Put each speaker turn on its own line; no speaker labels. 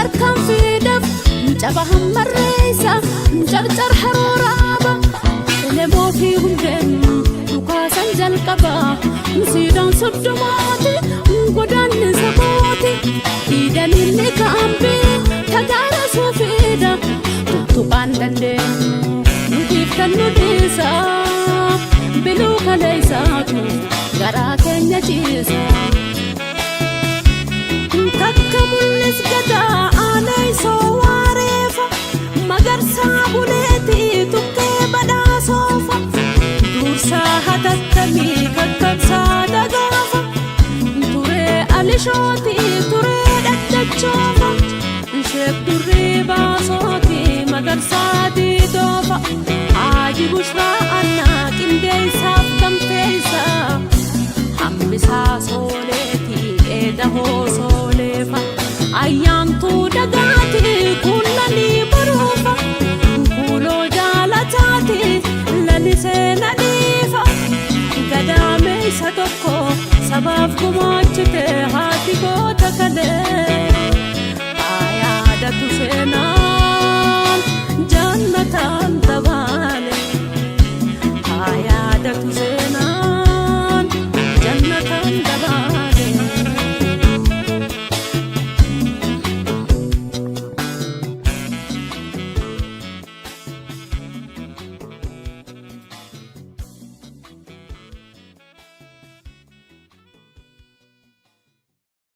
Tarkaanfiidhaaf caba hammarreessa carcar harooraaba elemoo fi hundeen dhukaasan jalqaba siidaan soddomaati godaanni sabooti diidaniin kaambii tagaara suufiidha tuttuqaan dandeenyu nutiif kan nu dhiisa biluu kaleessaatu garaa keenya ciisa. Takka mul'is gadaa aanaa waareefa magarsaa buleetii tukkee badhaasoofa dursaa hatattamii kakkabsaa dagaafa turee alishootii turee dhaddachoofa isheef durrii baasootii magarsaa diidoofa haaji bushraa annaa qindeessaaf gamteessaa hambisaa sooleetii dheeda hoosooleefa ayyaantuu dagaatii kullanii baruufa kuuloo jaalataatii lalisee nadhiifa gadaamee isa tokko sabaaf gumaachite haati goota kalee.